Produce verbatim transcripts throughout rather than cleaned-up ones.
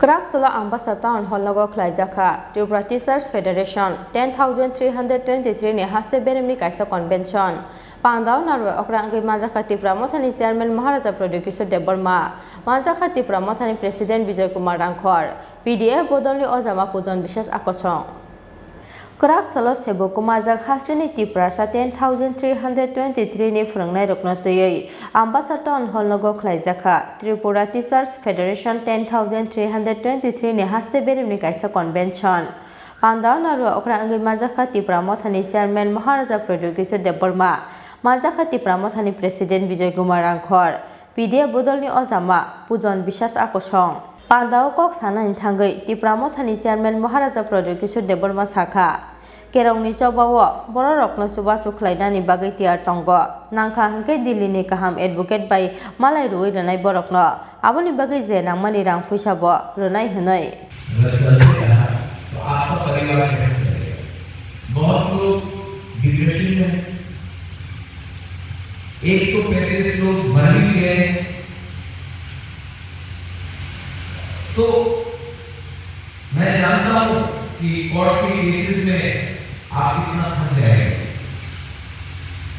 Kwrak salo Ambasa Town Hall nogo khlaijakha Tripura Teachers Federation ten thousand three hundred twenty-three ni haste beremni kaisa convention. Pandao narwai okra wngwi manjakha Tipra Mothani Chairman Maharaja Pradyot Kishore Debbarma, manjakha Tipra Mothani President Bijoy Kumar Rangkhor, P D F bodolni ojama Pujon Biswas Akosong. Kwrak salo sebo kwmajak hasteni Tiprasa ten thousand three hundred twenty-three ni phwrwngnairokno twiwi Ambasa Town Hall nogo khlaijakha Tripura Teachers Federation ten thousand three hundred twenty-three ni haste beremni kaisa convention. Pandao narwai okra wngwi manjakha Tipra Mothani Chairman Maharaja Pradyot Kishore Debbarma, manjakha Tipra Mothani President Bijoy Kumar Rangkhor, P D F bodolni ojama Pujon Biswas Akosong. Pandao kok sanani thangwi Tipra Mothani Chairman Maharaja Pradyot Kishore Debbarma sakha, kerongni chobao bororokno chubachu khlainani bagwi tiyar tongo. Nangkha hwnkhe Delhi ni kaham advocate bai malai rwui rwnai borokno. Aboni bagwi je nangmani rang phuisa bo rwnai hwnwi. अगर चलते रहा तो आपका परिवार कैसे चलेगा? बहुत लोग डिप्रेशन में हैं, एक सौ पैंतीस लोग मर भी गए हैं। तो मैं जानता हूं कि कोर्ट के केसेस में आप कितना थक जाएंगे।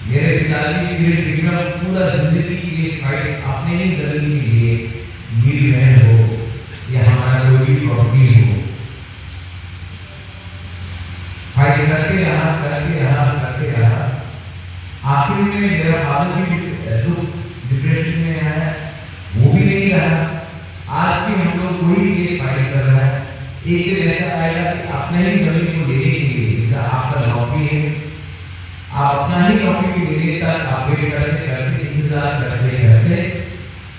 मेरे पिताजी किरण विक्रम पूरा जिंदगी की ये फाइट अपने ही जमीन के लिए लड़ रहे हो, या हमारा कोई भी प्रॉपर्टी हो, फाइट करते रहा, करते रहा, करते रहा। आखिर में मेरा फादर भी दुख, डिप्रेशन में आया, वो भी नहीं रहा। आज भी हम लोग वही केस फाइट कर रहा है। एक दिन ऐसा आएगा कि अपने ही जमीन को लेने के लिए, जैसा आपका नौकरी है, आप अपना ही नौकरी को लेने तक आप वेट करते करते, इंतजार करते करते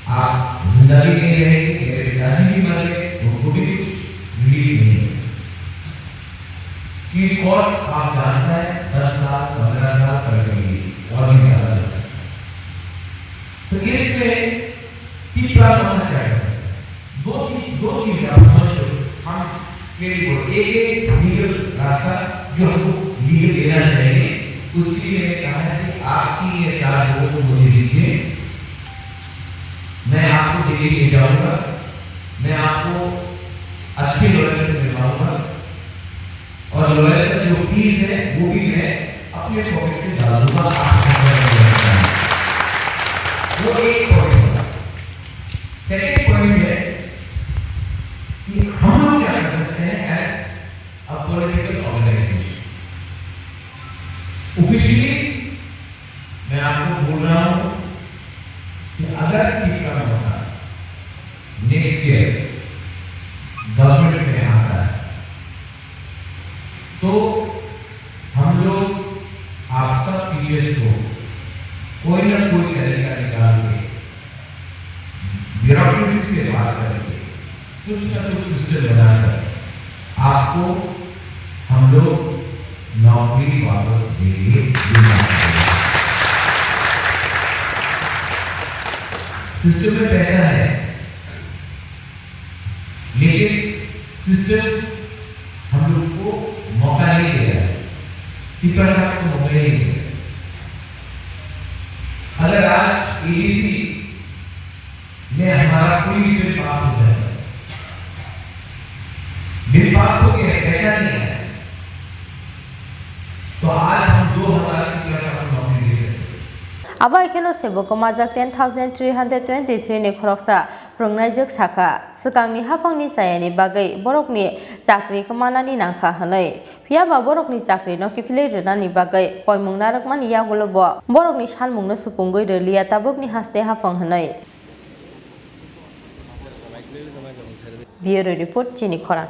आप जिंदा भी नहीं रहेंगे। मेरे पिताजी भी मर गए, उनको भी कुछ रिलीफ नहीं है। कि कोर्ट आप जानता है, दस साल, पन्द्रह साल कर देंगे, और भी ज्यादा कर सकते हैं। तो इसमें तीसरा मसला क्या है? दो चीज, दो चीज आप समझ लो, हम के लिए बोलो, एक, एक लीगल रास्ता जो हमको लीगल लेना चाहिए, उसके लिए मैंने कहा है कि आपकी ये चार लोगों को मुझे दीजिए, मैं आपको दिल्ली ले जाऊंगा, मैं आपको अच्छे लॉयर से मिलवाऊंगा और लॉयर का जो फीस है वो भी मैं अपने पॉकेट से डाल दूंगा, आप चिंता नहीं करना। वो एक पॉइंट था। सेकंड पॉइंट है कि हम लोग क्या कर सकते हैं as a political organisation. Officially मैं आपको बोल रहा हूं कि अगर Tipra Morcha next year government में आता है तो हम लोग आप सब टीचर्स को कोई ना कोई तरीका निकाल के ब्यूरोक्रेसी से बात करके कुछ ना कुछ सिस्टम बनाकर आपको हम लोग नौकरी वापस देंगे, देना पड़ेगा। सिस्टम में पैसा है, लेकिन सिस्टम हम लोग को मौका नहीं दे रहा है, टिप्रा साहब को मौका नहीं दे रहा है। अगर आज एडीसी में हमारा कोई बिल पास हो जाए, बिल पास हो गया, पैसा नहीं आया, तो आज हम दो हजार की तरफ आपको नौकरी दे सकते हैं। Abo hai kheno sebo kwmajak ten thousand three hundred twenty-three ni khoroksa phwrwngnaijwk sakha, swkangni haphangni chayani bagwi borokni chakri kwmanani nangkha hwnwi. Phiya ba borokni chakrino kiphilwi rwnani bagwi koimung narwkmani yagulo bo borokni salmungno supungwi rwliya tabukni haste haphang hwnwi. Bureau Report, Chini Khorang.